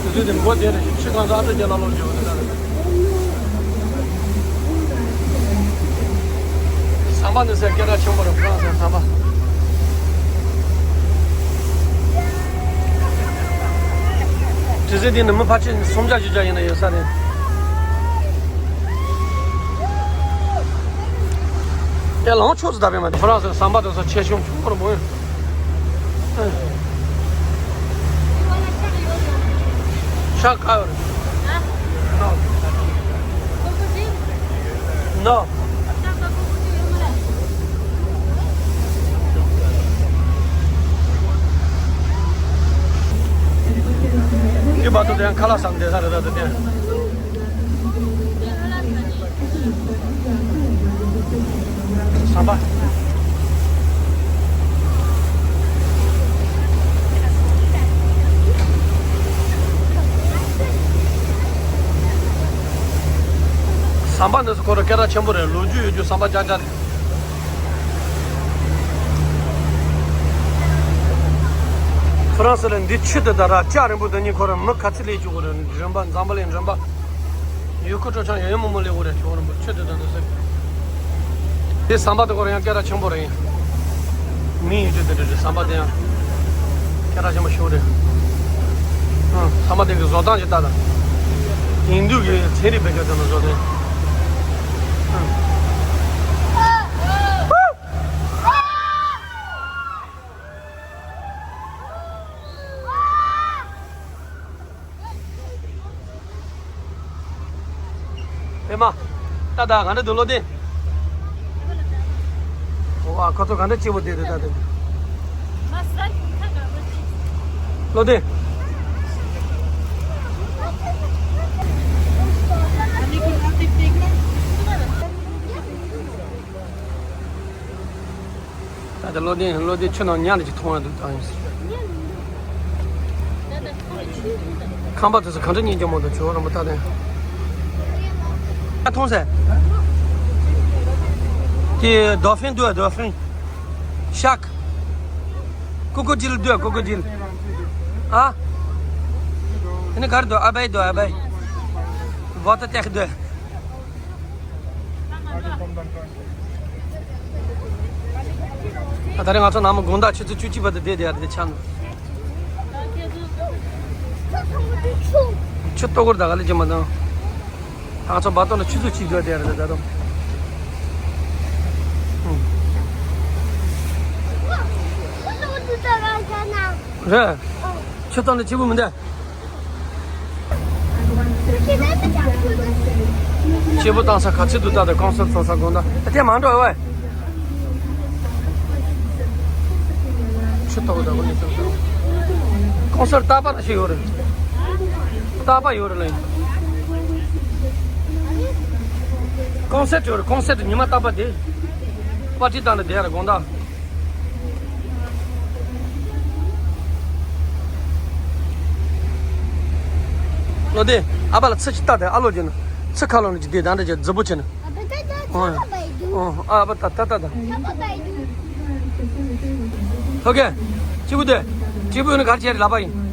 དེ་དུས་དེ་མགོ་དེ་རེད། ཕྱི་གང་ས་ཨ་ཏི་རྒྱ་ལ་ལོག་འགྲོ་གི་རེད། ཟམ་པ་འདི་སེ་སྐད་གྲགས་ཆེན་པོ་རེད། ཧྥ་རན་སིའི་ཟམ་པ། དེ་ཚེ་འདི་ནི་མི་ཕལ་ཆེར་སུམ་བརྒྱ་བཞི་བརྒྱ་ཡིན་ན་ཡོད་ས་རེད། དེ་ལང་ཕྱོགས་སུ་བསྡད་པའི་མ་ཧྥ་རན་སིའི་ཟམ་པ་དེ་ཚོ་ཆེ་ཆུང་ཆུང་བར་མོ་ཡོད། ཤ་ཁ་ཡོད་རེད། ནོ། འདི་བར་དུ་དེ་ཡང་ཁ་ལག་ཟ་བསྡད་ས་རེད། ད་དེ་དེ། ཟམ་པ། ཟམ་པ་འདི་ཚོ་ཁོ་རང་སྐད་གྲགས་ཆེན་པོ་རེད། ལོ་རྒྱུས་ཡོད་རྒྱུ་ཟམ་པ་རྐྱང་རྐྱང་རེད། ཧྥ་རན་སི་ལ་འདི་ཆུ་དེ་དང་ར་ལྕགས་རིང་པོ་དེ་གཉིས་ཁོ་རང་མི་ག་ཚོད་སླེབས་བཅུག་གི་རེད། རིམ་པ་འཛམ་བུ་གླིང་རིམ་པ། ཡུལ་ཁོ་ཁྲོ་ཆང་ཡང་ཡང་མང་མང་སླེབས་གི་རེད། ཁྱོད་རང་པོ་ཆུ་དེ་དང་འདི་ཟེར། དེ་ཟམ་པ་དེ་ཁོ་རང་ཡང་སྐད་གྲགས་ཆེན་པོ་རེད། མི་ཡིན་རྒྱུ་དེ་འདྲ་རེད། ཟམ་པ་དེ་ཡང་སྐད་གྲགས་ཆེན་པོ་ཞིག་རེད། ཨང་། ཟམ་པ་དེ་གི་བཟོ་སྟངས་ཅིག་ལྟ་དང་། ཧིན་རྡུ་གི་ཚན་རིག་བེད་སྤྱོད་བཏང་ནས་བཟོ་དེ། ཨང་། པད་མ། ད་ད་ག་འདྲ་འདུག་བློ་བདེ། ཨོ་ཨ་ཁོ་ཚོ་ག་འདྲ་སྐྱིད་པོ་བསྡད་འདུག་ད་དེ། བློ་བདེ། ད་ལྟ་བློ་ལྡན་བློ་ལྡན་ཆུ་ནང་ཉལ་ནས་ཅིག་མཐོང་ཡ་འདུག་ད་ཡིན་ཟེར། ཁང་པ་དེ་ཚོ་གང་འདྲ་སྙིང་རྗེ་མོ་འདུག་ཇོ་བོ་རིན་པོ་ཏཱ་ལྡན། ཨ་མཐོང་ཟེར། དེ་dolphin འདུག dolphin shark crocodile འདུག crocodile ཨ། དེ་ནི་ག་རེ་འདུག་ཨ་བའི་འདུག་ཨ་བའི། water tank འདུག་ད་ད་རེས་ང་ཚོ་ནང་མི་དགོང་དག་ཆུ་ཚོད་བཅུ་གཅིག་བར་དུ་བསྡད་བསྡད་ཡ་དེ་ཆགས་འདུག་ཆུ་ལྟོ་གོར་ད་ག་ལེ་ཅི་མ་དང་། ད་ང་ཚོ་བར་དོ་ལ་ཆུ་ཚོད་གཅིག་འགྲོ་བསྡད་ཡ་རེད་ད་དུང་། རེད། ཆུ་ཐོག་ནས་སྐྱིད་པོ་མི་འདུག་སྐྱིད་པོ་བཏང་ས་ག་ཚོད་འདུག་ད་ལྟ་ཀོང་སར་ཚོགས་ས་དགོངས་དག་ཨ་དེ་མ་འགྲོ་ཨེ་ཝེ། ཆུ་ལྟོགས་ལྟོགས་ནས་ཚུར་འགྲོ། ཀོང་སར་རྟག་པར་ཞིག་ཡོད་རེད། རྟག་པར་ཡོད་རེད་ལ་ཡིན། ཀོང་སར་ཡོད་རེད། ཀོང་སར་ཉི་མ་རྟག་པར་དེ། པར་ཊི་བཏང་ནས་བསྡད་རེད་དགོངས་དག་བློ་བདེ། ཨ་ཕ་ལ་ཚི་ཅིག་ལྟ་དེ་ཨ་ལོ་རྒྱུ་ན། ཚི་ཁ་ལོ་ནི་ཅིག་བསྡད་ད་འདྲ་ཅིག་རྫི་པོ་བྱས་ན། ཨ་ཕ་ད་ད་ད་ད། ཨོ་ཁེ། སྐྱིད་པོ་སྡོད། སྐྱིད་པོ་ཡོད་ན་ག་རེ་བྱས་རེད་ལབ་པ་ཡིན།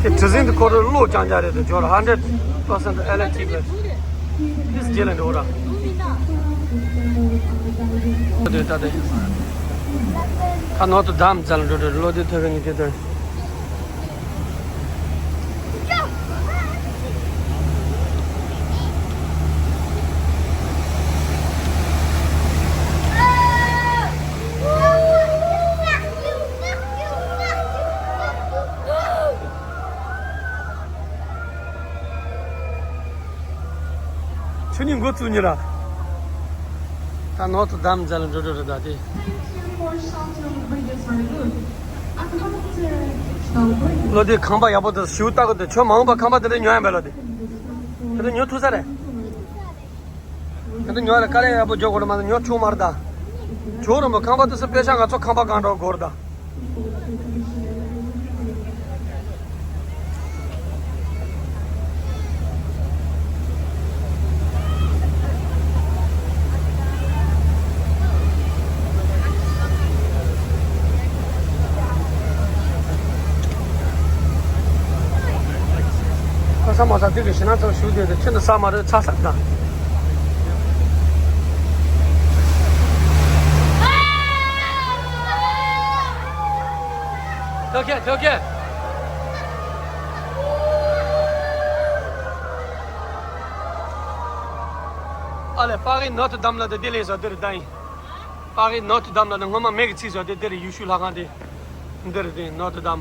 དེ་གྲུ་གཟིངས་དེ་ཁོ་རང་གློག་རྐྱང་རྐྱང་རེད་དེ་ཇོར་hundred percent electric རེད། དེ་རྗེས་ལ་འགྲོ་ར། དེ་ད་དེ། ཁ་ནོར་དུ་འདམ་རྩ་ལ་འགྲོ་འགྲོ་བློ་བདེ་ཐོས་པའི་ངེས་ཅན་དོན། ཆུ་ནི་འགོ་བཙུགས་ཉེ་ར། ད་ནོར་དུ་འདམ་རྩ་ལ་འགྲོ་འགྲོ་རེད་ད་དེ། བློ་བདེ་ཁང་པ་ཡག་པོ་དེ་ཞིའུ་ལྟ་གི་འདུག་ཁྱོད་མ་འོངས་པ་ཁང་པ་དེ་འདྲ་ཉོ་ཡ་མེད་ལ་དེ། དེ་ཚོ་ཉོ་ཐུབ་ས་རེད། དེ་ཚོ་ཉོ་ལ་དཀའ་ལས་ཡག་པོ་རྒྱག་དགོས་རེད་མ་གཏོགས་ཉོ་ཆོག་མ་རེད་ད། ཇོ་རིན་པོ་ཁང་པ་དེ་ཚོ་དཔེ་ཆ་ང་ཚོ་ཁང་པ་གང་འདྲ་དགོས་རེད་ད། ཁ་ས་མ་ས་དེ་གི་ཞེ་ན་ཚོ་ཞུ་དེ་དེ་ཁྱོད་འདི་ས་མ་རེད་ཚ་ས་ད། ཐོ་ཁེ་ཐོ་ཁེ། ཨ་ལེ་པ་གི་ནོ་ཏ་དམ་ལ་དེ་དེ་ལས་བཟོ་དེ་རེད་ད་ཡིན། པ་གི་ནོ་ཏ་དམ་ལ་དེ་སྔོན་མ་མེ་གི་ཚིག་བཟོ་དེ་དེ་རེད་ཡུལ་ཤུལ་ལྷ་ཁང་དེ། འདི་རེད་དེ་ནོ་ཏ་དམ།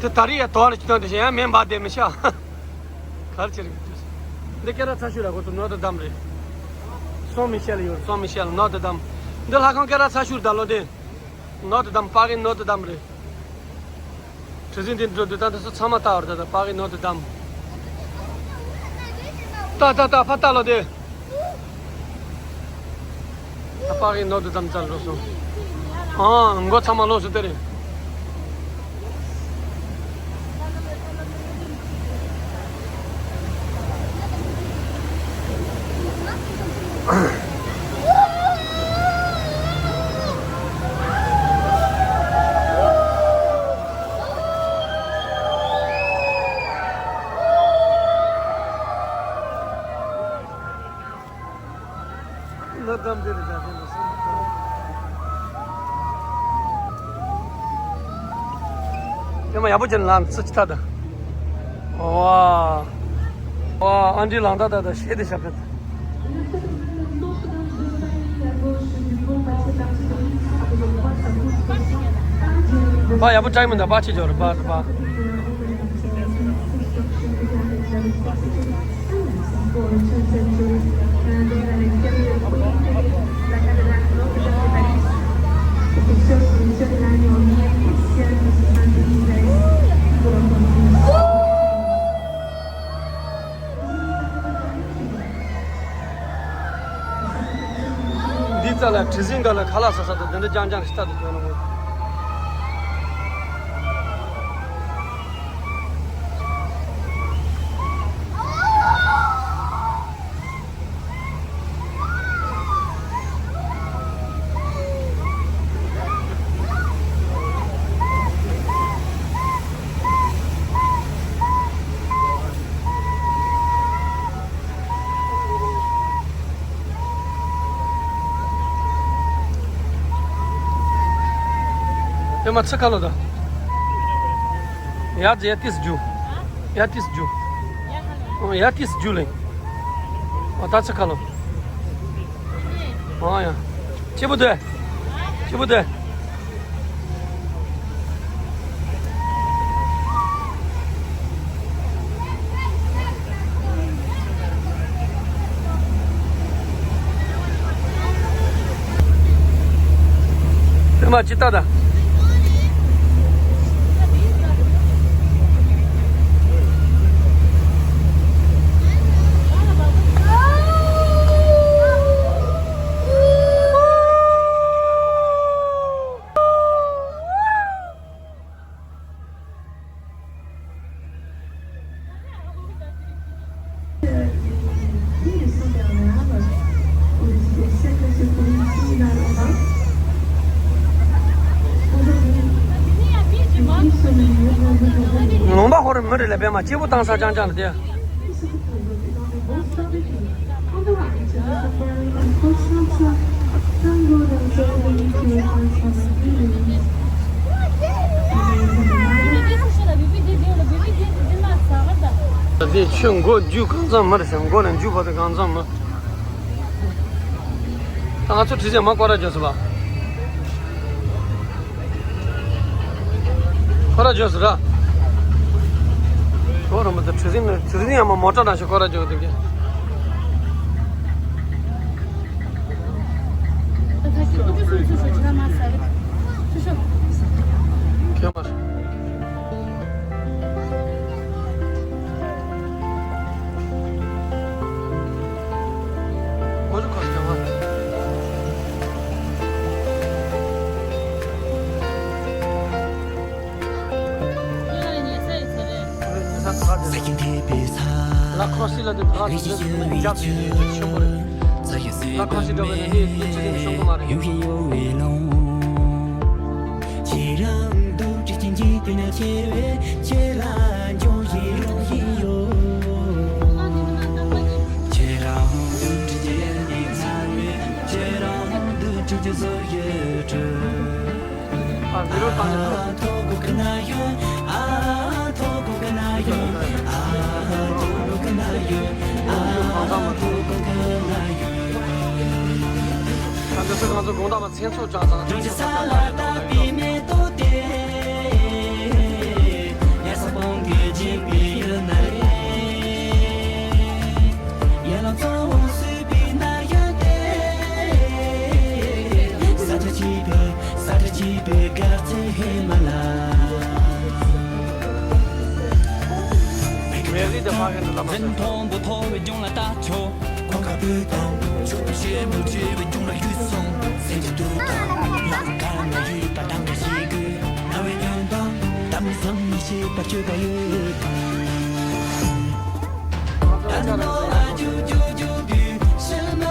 དེ་ད་རེས་ཡ་དོ་ལ་ཅི་དོན་དེ་ཞེ་ཡ་མེ་འབར་དེ་མི་ཤ། གར་ཅི་རེད་དེ། འདི་སྐད་ར་ཚ་ཤུ་ར་གོ་ཏུ་ནོ་ཏ་དམ་རེད། སོ་མི་ཤེལ་ཡོད་སོ་མི་ཤེལ་ནོ་ཏ་དམ། འདི་ལྷ་ཁང་སྐད་ར་ཚ་ཤུ་ར་ད་ལོ་དེ། ནོ་ཏ་དམ་པ་གི་ནོ་ཏ་དམ་རེད། གྲུ་གཟིངས་འདི་འགྲོ་འདི་ད་འདི་ཚོ་ཚང་མ་ལྟ་བར་ད་ད་པ་གི་ནོ་ཏ་དམ། ལྟ་ལྟ་ལྟ་ཕ་ལྟ་ལོ་དེ། ད་པ་གི་ནོ་ཏ་དམ་ཙལ་འགྲོ་སོང་། ཨང་མགོ་ཚང་མ་ལོག་སོང་དེ་རེད། ལ་དམ་དེ་རེད་ད་དེ་ལ་སོང་། ཡ་མ་ཡག་པོ་ཅན་ལ་ཚི་ཅི་ཐ་ད། ཝ། ཝ་ཨ་འདྲི་ལང་ད་ད་ད་ཤེས་དེ་ཞབས་ད། པ་ཡག་པོ་ཊའི་མི་འདུག་པ་ཆེ་ཇོར་པ་པ། འདི་རྩ་ལ་གྲི་གཟིངས་འགའ་ལ་ཁ་ལག་ཟ་ས་དང་དེ་འདྲ་རྐྱང་རྐྱང་ཞིག་ལྟ་དུ་འགྱོ་ན་མོ། དེ་མ་ཚིག་ཁ་ལོ་ད། ཡ་ཛི་ཡ་ཏིས་ཇུ། ཡ་ཏིས་ཇུ། ཡ་ཏིས་ཇུ་ལེ། ཨ་ད་ཚིག་ཁ་ལོ། ཨ་ཡ། ཅི་བུ་དེ། ཅི་བུ་དེ། དེ་མ་ཅི་ལྟ་ད། ལུང་པ་ཧོར་མི་རེ་ལ་པད་མ་སྐྱིད་པོ་བཏང་ས་རྐྱང་རྐྱང་ལ་དེ། དེ་ཆོས་མགོ་མཇུག་གང་ཚང་མ་རེད་ཟེར། མགོ་ནས་མཇུག་བར་དུ་གང་ཚང་མ། ད་ང་ཚོ་བྲིས་ཚད་མ་སྐོར་ར་བརྗོད་སོང་བ། ཁོ་ར་བརྗོད་ཟེར་ར། ཁོ་ར་མི་ད་གྲུ་གཟིངས་ནི་གྲུ་གཟིངས་ཡང་མ་མོ་ཊ་ནང་ཞིག་ཁོ་ར་བརྗོད་འདུག་གི། ཁྱོད་མ། ཁོ་ཚོ་ཁོ་ཚོ་ཡོང་བ། ལ་ཁོ་སི་ལ་དེ་ད་ག་ཚོད་འཇབ་ཆེན་པོ་རེད། ལ་ཁོ་སི་འགྲོ་བའི་ནི་ནི་ཚུལ་ཁྲིམས་སྲུང་གི་མ་རེད། ཁྱེད་རང་འདུག་བྱེད་ཀྱིན་འཇིག་རྟེན་ན་ཁྱེར་བས་ཁྱེད་ལ་འབྱུང་བཞིན་རུང་བཞིན་ཡོད། ཁྱེད་རང་འདུག་བྱེད་ཀྱིན་ཡོད་ནི་ཚ་བས་ཁྱེད་རང་འདུག་བྱེད་ཀྱི་བཟོ་ཡོད་འགྲོ། ཨ་ཐོ་གོ་གི་ན་ཡོད། ཨ་ཐོ་གོ་གི་ན་ཡོད། ཨ་ཐོ་གོ་གི་ན་ཡོད། ཨ་ཐོ་གོ་གི་ན་ཡོད། ད་འདི་ཚོ་ང་ཚོ་དགོང་དག་མ་མཚན་ཚོགས་ཅང་ཙང་ཅང་ཅང་ཙང་ཅང་ཡོད། མེ་རི་དེ་ཕ་གི་འདི་ལ་མ་ཟེར། འཛིན་ཐོང་དུ་ཐོ་བའི་ལྗོངས་ལ་ལྟ་ཆོག་ཁོང་ཁ་བོད་དང་ཆུ་བོ་ཞེ་མོ་ཆེ་བའི་ལྗོངས་ལ་ཡུལ་སོང་། སེམས་ཀྱི་དུག་དང་ལག་ཁ་ན་ཡོད་པ་དང་འདྲ་ཞིག་གི་ན་བའི་ཉོན་དང་དམ་བཟང་མི་ཤེས་པར་སྤྱོད་པ་ཡོད་དང་། ད་ནོ་ཨ་ཇུ་ཇུ་ཇུ་དུ་ཤི་མ་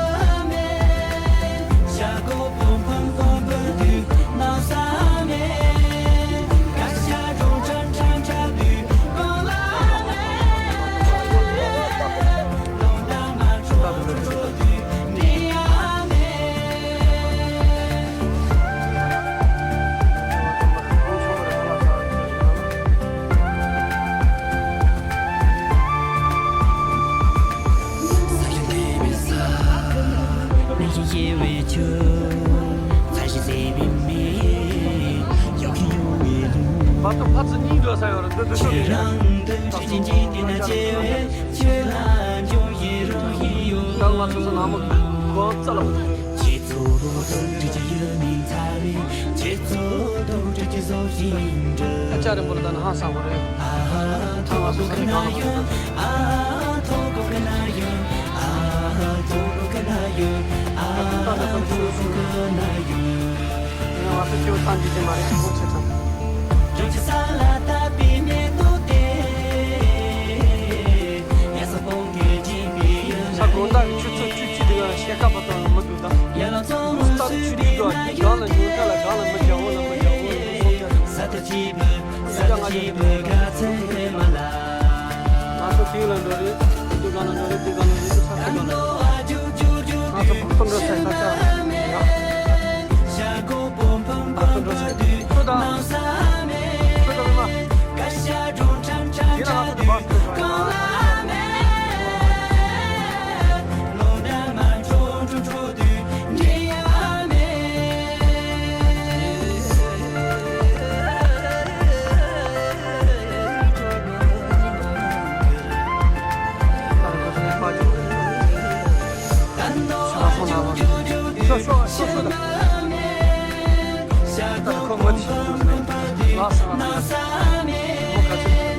མེད། ཤ་གོ་ཕོང་ཕོང་ཕོང་ཕོང་དུ་ནོ་ས་མེད། ཀ་ཤ་ཀྲོང་ཁྲ་ཁྲ་ཁྲ་དུ་གོང་ལ་མེད། ཕར་ཚུར་གཉིས་འགྲོ་ས་ཡོད་རེད། འདི་འདི་ཤོད་ཀྱི་ཡིན། ད་ང་ཚོ་ཚོ་ནང་མི་གོང་རྩ་ལ་མི་ཐུབ། ཨ་ཅག་རིང་པོ་ལ་ད་ནི་ཧང་སང་པོ་རེད། ད་ང་ཚོ་ས་ནི་གང་ལ་མི་ཐུབ། ད་ང་ཚོ་ཁྱེའུ་ཐང་འཇིག་རྟེན་མ་རེད། ཁོང་ཚོ་ཚང་། ས་དགོང་དག་གི་ཆུ་ཚོད་བཅུ་གཅིག་དེ་ག་ཤེལ་ཁ་བར་དུ་མི་འདུག་ད། ལུག་ལྟར་ཆུ་ལུག་འགྲོ་གང་ལ་ཉུང་ཐལ་ལ་གང་ལ་མི་རྒྱ་བོ་ལ་མི་རྒྱ་བོ་ལ་སོང་ཀྱང་། སོང་ཀྱང་ང་ཚོ་དེའི་ལ་འགྲོ་རེད། དེ་གང་ལ་འགྲོ་རེད། དེ་གང་ལ་འགྲོ་རེད། ས་ཁ་གང་ལ་འགྲོ་རེད། ང་ཚོ་བར་སྟོང་འགྲོ་ས་ས་ཆ་ཡ། བར་སྟོང་འགྲོ་ས་ཁྱོད་དང་ཁྱོད་དང་མི་མ། དེ་ལ་ང་ཚོ་དེ་བར་སྟོང་འགྲོ་ས་ཡ། ཤོ་ཤོ་ཤོ་ཤོ་ད། ད་ཁོ་ངོ་ཅི་ལ་སང་ང་ཚོ་ཁ་ཅིག་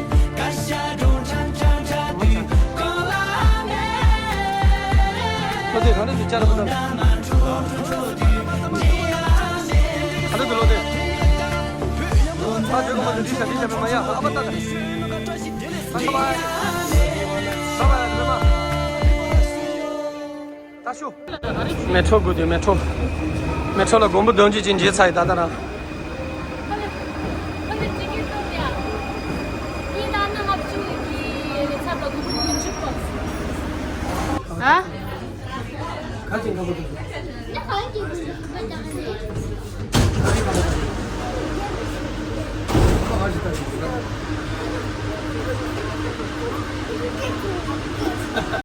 ལོ་དེ་ག་རེ་དུ་བཅར་བ་དང་། ག་རེ་དུ་ལོ་དེ། ཨ་དེ་གོ་མ་དེ་འདི་ཤ་འདི་ཤ་མེད་མ་ཡ་ཨ་པ་ཏ་ཏ། ཨ་ཁ་བ་ཡ། ཁ་བ་ཡ་དེ་མ། ད་ཤོ། མེ་ཊྲོ་དགོས་དུས་མེ་ཊྲོ། མེ་ཊྲོ་ལ་དགོན་པ་བདུན་ཅུ་ཅིག་མཇལ་ཚར་ཡིན་ད་ལྟ་རང་། ཨ།